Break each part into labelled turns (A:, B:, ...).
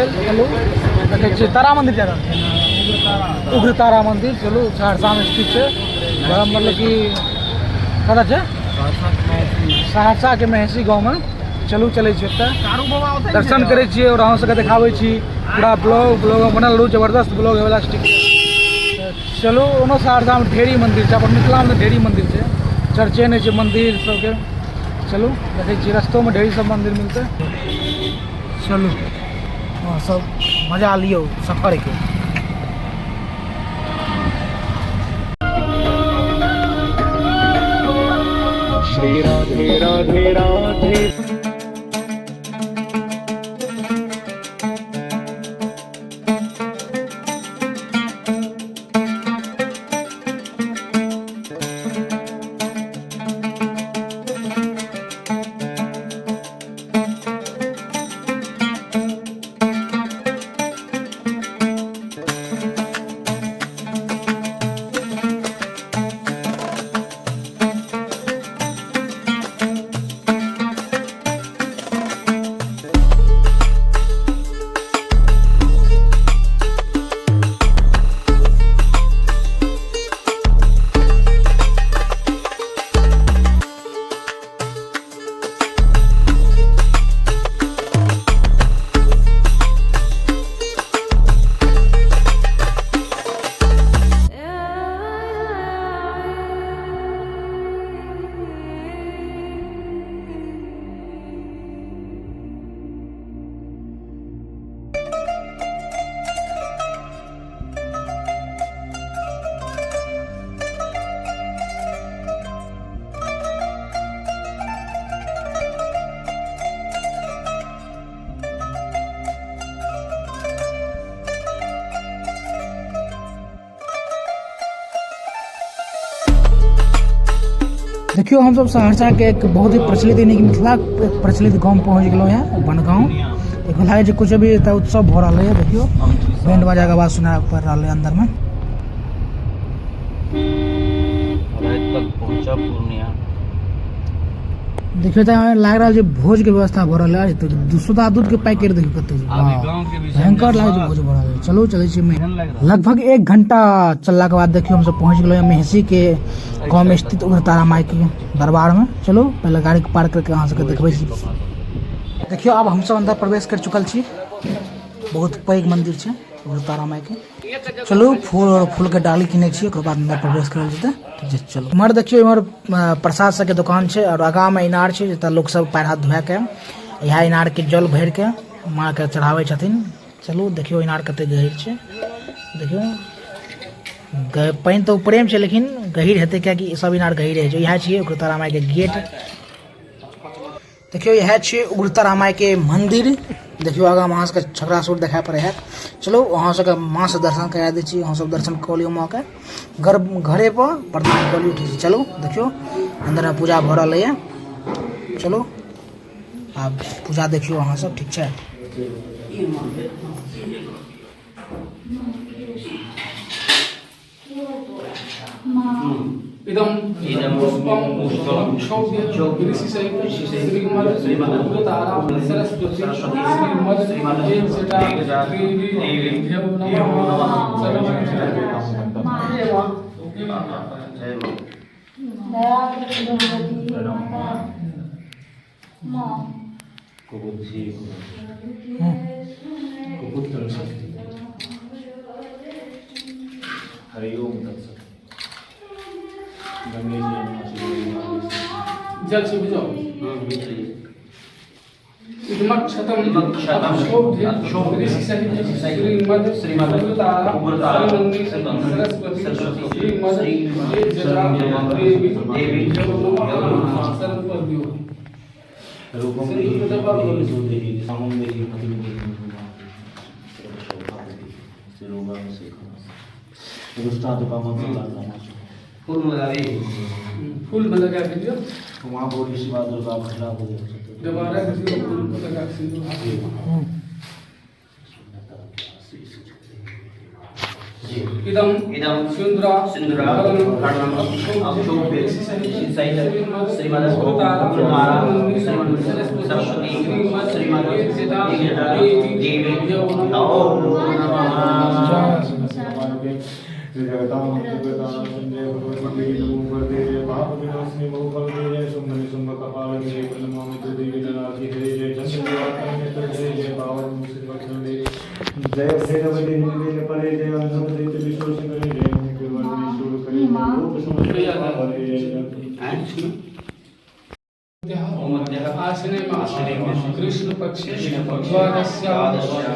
A: लेल। चलू देखै छियै तारा मन्दिर जा रहल छै, उग्रतारा मन्दिर। चलू सहरसामे स्थित छै, बड़ा मतलब कि कतऽ छै, सहरसाके महिषी गाँवमे। चलू चलै छियै ओतऽ, दर्शन करै छियै आओर अहाँ सबके देखाबै छी पूरा ब्लॉग। ब्लॉग बनल रहू, जबरदस्त ब्लॉग होयवला छै। चलू ओनो सहरसामे ढेरी मन्दिर छै, अपन मिथिलामे तऽ ढेरी मन्दिर छै, चर्चे नहि छै मन्दिर सबके। चलू देखै छियै रस्तोमे ढेरी सब मन्दिर मिलतै। चलू अहाँ सब मजा लियौ सफरके।
B: श्री राधे राधे राधे।
A: देखियौ हमसब सहरसाके एक बहुत ही प्रचलित यानी कि मिथिलाक एक प्रचलित गाँव पहुँच गेलहुँ हेँ, बनगाँव। देखियौ लागै छै किछु अभी एतऽ उत्सव भऽ रहलै है। देखियौ बैंड बाजाके आवाज सुना पड़ि रहलै अन्दरमे।
C: राति तक पहुँचब पूर्णिया।
A: देखियौ तऽ लागि रहल छै भोजके व्यवस्था भऽ रहल है। तऽ सुधा दूधके पैकेट देखियौ कते छै।
C: अभी गाँव के विषय में
A: भयंकर लागै छै भोज भऽ रहल है। चलू चलै छी।
C: केहन लागि रहल?
A: लगभग 1 घंटा चललाके बाद देखियौ हमसब पहुँच गेलहुँ महिषीके गाँवमे स्थित उग्रतारा माइके दरबारमे। चलू पहिले गाड़ीके पार करके अहाँ सबके देखबै छी। देखियौ आब हमसब अन्दर प्रवेश कर चुकल छी। बहुत पैघ मन्दिर छै उग्रतारा माइके। चलू फूल और फूलके डाली किनै छी, ओकर बाद अन्दर प्रवेश करल जेतै। ठीक छै चलू। इम्हर देखियौ इम्हर प्रसाद सबके दोकान छै और आगाँमे इनार छै जतऽ लोक सब पैर हाथ धोएके इएह इनारके जल भरिके माँके चढ़ाबै छथिन। चलू देखियौ इनार कते गहीर छै। देखियौ पानि तऽ ऊपरेमे छै लेकिन गहीर हेतै किएकि सब इनार गहीर रहै छै। इएह छियै उग्रतारा माइके गेट। देखियौ इएह छियै उग्रतारा माइके मन्दिर। देखियौ आगाँमे अहाँ सबके छकरासुर देखाइ पड़ै हैत। चलू अहाँ सबके माँसँ दर्शन करा दै छी। अहाँ सब दर्शन कऽ लियौ माँके, घरे पर प्रणाम कऽ लियौ। ठीक छै चलू देखियौ अन्दरमे पूजा भऽ रहलैए। चलू आब पूजा देखियौ अहाँ सब। ठीक छै।
D: इदम पुष्पम क्षौभ्य ऋषि सहित श्रीमद् उग्रतारा सरस्वती श्रीमद् एकजटा देवी भ्यो नमः।
C: कुबुद्धि कुपुत्र शक्ति हरिओम तत्सत। गंगे जी यमुना जी
D: जल से बुझाओ। इदमक्षतम अक्षोभ्य ऋषि सहित श्रीमद्
C: श्रीमद्
D: उग्रतारा
C: उग्रतारा
D: श्रीमन्दिर
C: सरस्वती
D: सरस्वती श्रीमद्
C: श्रीमद्
D: एकजटा देवी
C: देवी
D: नमः सरस्वती।
C: रूपम देहि देहि सुदेहि सामम देहि मतिम देहि
D: फूल में लगा दीजिए।
C: वहाँ गौरी शिवा दुर्गा भद्रा बोले।
D: दोबारा किसी को फूल को लगा के सिंदूर हाथ में। इदम
E: इदं
D: सिन्दुरा
E: सिन्दुरा
D: कर्णम्
E: कर्णम् अक्षोभ्य
D: ऋषि सहित
E: सहित
D: श्रीमद्
E: श्रीमद्
D: उग्रतारा
E: उग्रतारा
D: श्रीमन्दिर
E: सरस्वती
D: श्रीमद्
E: श्रीमद्
D: एकजटा
E: एकजटा
D: देवी
E: देवी
D: भ्यो नमः।
C: जय भगवती देवी नमो वरदे जय पाप विनाशिनी बहुफलदे जय शुंभ निशुंभ कपाल जय प्रणमामि देवी जनार्दि हरे जय चंद्र हरे जय पावन मुश्री जय भैरव देवी परे जय अंधम दैत्य विश्व करे जय मुख्य शूर करे जय लोक समस्त हरे जय
D: आश्विने मासे कृष्ण पक्षे द्वादश्यां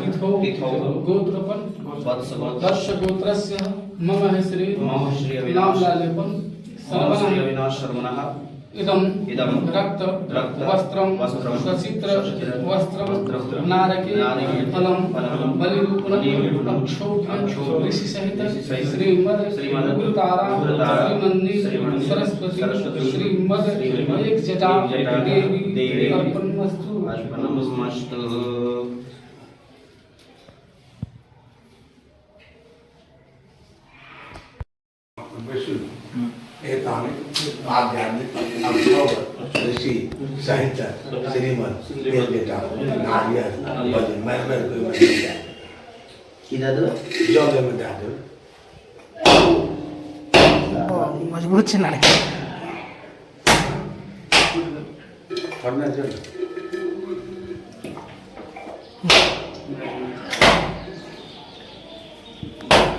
D: तिथौ गोत्रपन दक्ष गोत्रस्य मम श्री नाम लालेपन
E: शर्वणः
D: इदं
E: इदं
D: रक्त
E: रक्त
D: वस्त्रं
E: वस्त्रं
D: सचित्र
E: सचित्र
D: वस्त्रं
E: वस्त्रं
D: नारके
E: नारके
D: फलं
E: फलं
D: बलिरूपणं
E: बलिरूपणं
D: अक्षोभ्यं
E: अक्षोभ्यं
D: ऋषिसहित
E: ऋषिसहित
D: श्रीमद्
E: श्रीमद्
D: उग्रतारा
E: उग्रतारा
D: श्रीमन्नि
E: श्रीमन्नि
D: सरस्वती
E: सरस्वती
D: श्रीमद्
E: श्रीमद्
D: एकजटा
E: एकजटा
D: देवी
E: देवी
D: अर्पणमस्तु।
E: अर्पणमस्तु।
F: एतानि पाद्यानि अक्षोभ ऋषि सहित श्रीमद बेटा नारियल बलि मैं मैं कोई मत
E: की दऽ देबै?
F: जल में दए देबै।
A: मजबूत छै नारियल।
F: फरने छै।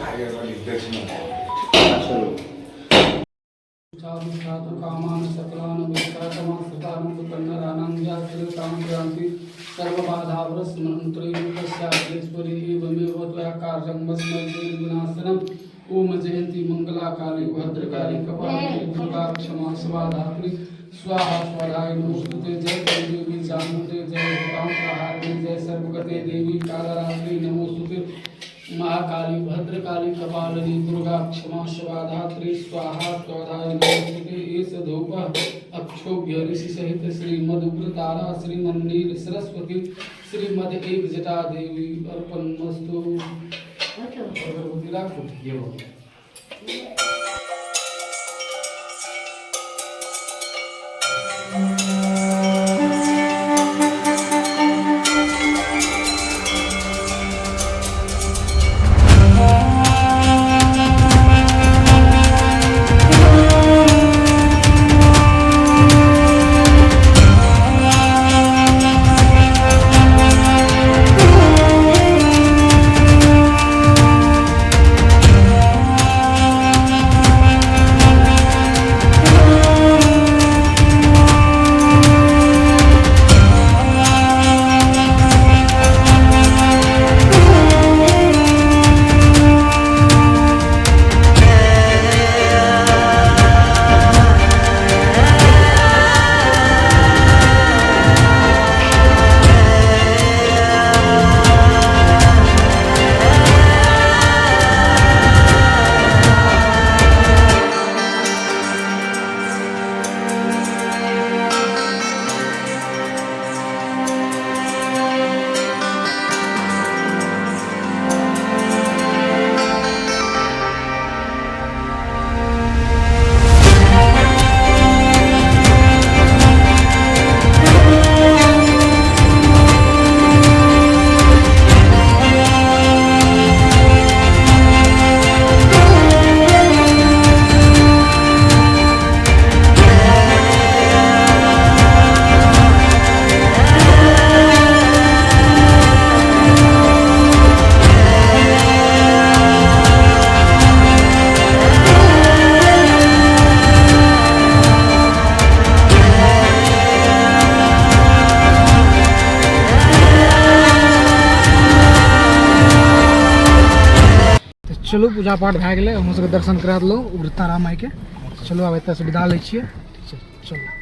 F: नारियल वाली दक्षिणा दए देबै।
D: साधु कामान सकलान विख्यातमासतानंदकन्नरानन्द्याश्रितां सर्वबाधावरस्मन्त्रैरूपस्याग्रेश्वरी एवमेव त्वया कार्यं वस्मद्विनाशनम्। ॐ जयन्ती मंगला काली भद्रकाली कपालिनी दुर्गा क्षमा स्वाधात्री स्वाहा स्वधाय नमोस्तुते। जय देवी चामुंडे जय भूतांतरहारिणी जय सर्वगते देवी कालरात्रि नमोस्तुते। महाकाली भद्रकाली कपालिनी दुर्गा क्षमा स्वाधात्री स्वाहा स्वधाय नमोस्तुते। एष धूपः अक्षोभ्य ऋषि सहित श्रीमद उग्रतारा श्रीमन्नील सरस्वती श्रीमद एक जटा देवी अर्पणमस्तु। अगरबत्ती राखू।
A: तऽ चलू, पूजा पाठ भए गेलै, अहूँ सबके दर्शन करा देलहुँ उग्रतारा माइके। चलू, आब एतऽसँ विदा लै छियै। ठीक छै, चलू।